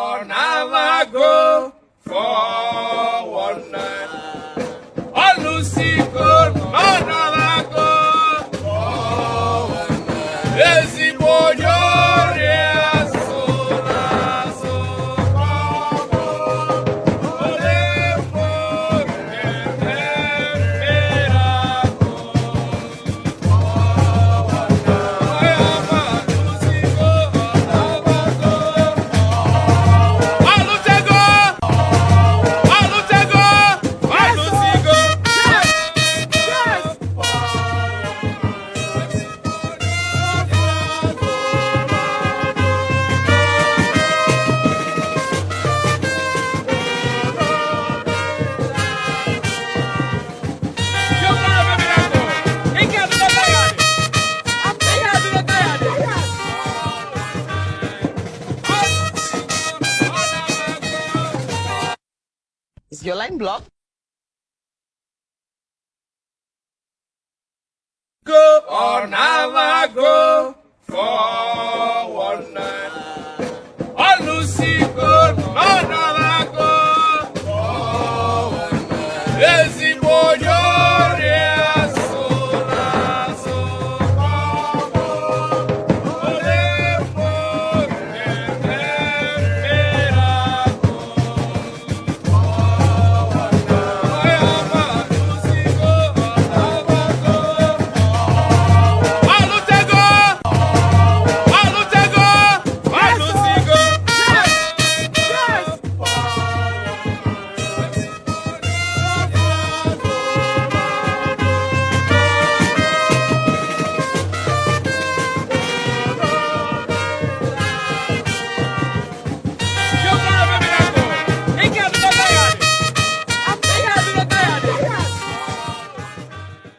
Ọ na-amago 419. Ọlụsigo, ọ na-amago 419. Ezigbo onye ori asụrụ asụ ọ bụ ole mbụ na-eme miracle. Onye ọma alụsigo, ọ na-amago. Ọlụtego! Ọlụtego! Ọlụsigo! Yes! I'm tired. Tired. Is your line blocked? Go ọ na-amago 419.